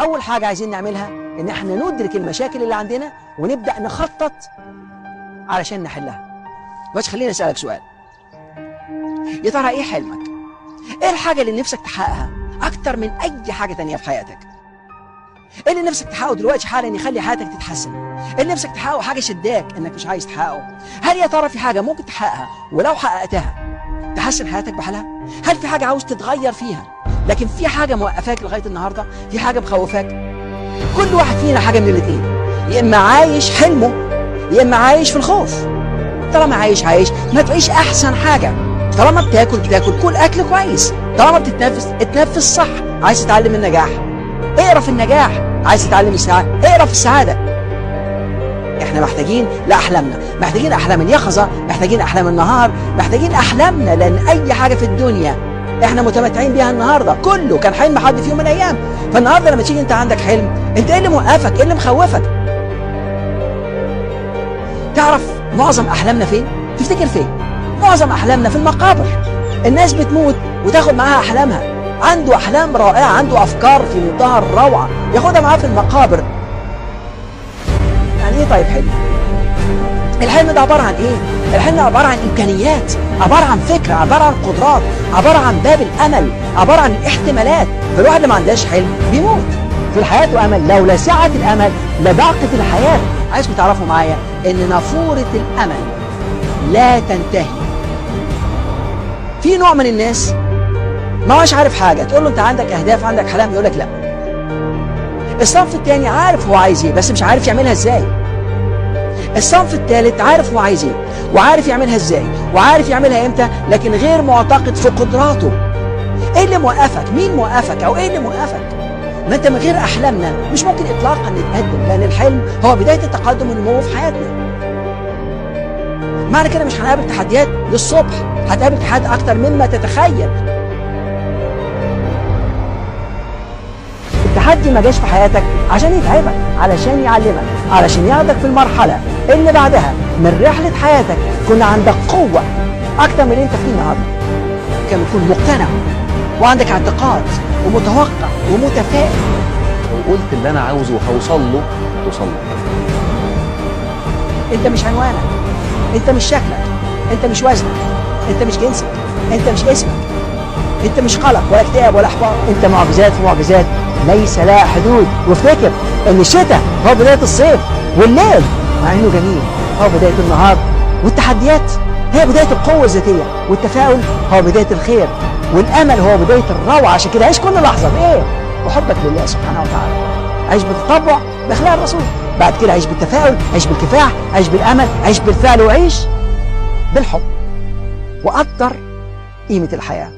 اول حاجة عايزين نعملها ان احنا ندرك المشاكل اللي عندنا ونبدا نخطط علشان نحلها. بس خليني اسالك سؤال، يا ترى ايه حلمك؟ ايه الحاجة اللي نفسك تحققها اكتر من اي حاجة تانية في حياتك؟ ايه اللي نفسك تحققه دلوقتي حالا يخلي حياتك تتحسن؟ ايه اللي نفسك تحققه حاجة شداك انك مش عايز تحققه؟ هل يا ترى في حاجة ممكن تحققها ولو حققتها تحسن حياتك بحالها؟ هل في حاجة عاوز تتغير فيها لكن في حاجة موقفاك لغاية النهارده؟ في حاجة مخوفاك؟ كل واحد فينا حاجة من الاثنين، يا اما عايش حلمه يا اما عايش في الخوف. طالما عايش عايش ما تعيش احسن حاجة. طالما بتاكل بتاكل كل اكل كويس، طالما بتتنفس اتنفس صح. عايز تتعلم النجاح اقرا في النجاح، عايز تتعلم السعادة اقرا في السعادة. احنا محتاجين لاحلامنا، محتاجين احلام اليقظة، محتاجين احلام النهار، محتاجين احلامنا، لان اي حاجة في الدنيا احنا متمتعين بيها النهارده كله كان حلم حد في يوم من الايام. فالنهارده لما تيجي انت عندك حلم، انت ايه اللي موقفك؟ ايه اللي مخوفك؟ تعرف معظم احلامنا فين؟ تفتكر فين؟ معظم احلامنا في المقابر. الناس بتموت وتاخد معاها احلامها. عنده احلام رائعة، عنده افكار في منتهى الروعة، ياخدها معاه في المقابر. يعني ايه طيب حلم؟ الحلم ده عبارة عن ايه؟ الحلم ده عبارة عن امكانيات، عبارة عن فكرة، عبارة عن قدرات، عبارة عن باب الامل، عبارة عن احتمالات. فالواحد اللي ما عندهاش حلم بيموت. في الحياة امل، لولا سعة الامل لضاقت الحياة. عايزكم تعرفوا معايا ان نافورة الامل لا تنتهي. في نوع من الناس ما هوش عارف حاجة، تقول له انت عندك اهداف عندك احلام، يقول لك لا. الصنف الثاني عارف هو عايز ايه بس مش عارف يعملها ازاي. الصنف الثالث عارف هو عايز ايه وعارف يعملها ازاي وعارف يعملها امتى، لكن غير معتقد في قدراته. ايه اللي موقفك؟ مين موقفك؟ او ايه اللي موقفك؟ ما انت من غير احلامنا مش ممكن اطلاقا نتقدم، لان الحلم هو بداية التقدم والنمو في حياتنا. معنى كده مش هنقابل تحديات للصبح، هتقابل تحديات اكتر مما تتخيل. التحدي ما جاش في حياتك عشان يتعبك، علشان يعلمك، علشان ياخدك في المرحلة اللي بعدها من رحله حياتك. كنا عندك قوة اكتر من اللي انت فيه النهارده. كان تكون مقتنع وعندك اعتقاد ومتوقع ومتفائل. لو قلت اللي انا عاوزه وهوصل له توصل له. انت مش عنوانك، انت مش شكلك، انت مش وزنك، انت مش جنسك، انت مش اسمك، انت مش قلق ولا اكتئاب ولا احباط. انت معجزات في معجزات ليس لها حدود. وافتكر ان الشتاء هو بداية الصيف، والليل مع انه جميل هو بداية النهار، والتحديات هي بداية القوة الذاتية، والتفاؤل هو بداية الخير، والامل هو بداية الروعة. عشان كده عيش كل لحظة بايه؟ بحبك لله سبحانه وتعالى. عيش بالتطبع باخلاق الرسول، بعد كده عيش بالتفاؤل، عيش بالكفاح، عيش بالامل، عيش بالفعل، وعيش بالحب، وقدر قيمة الحياة.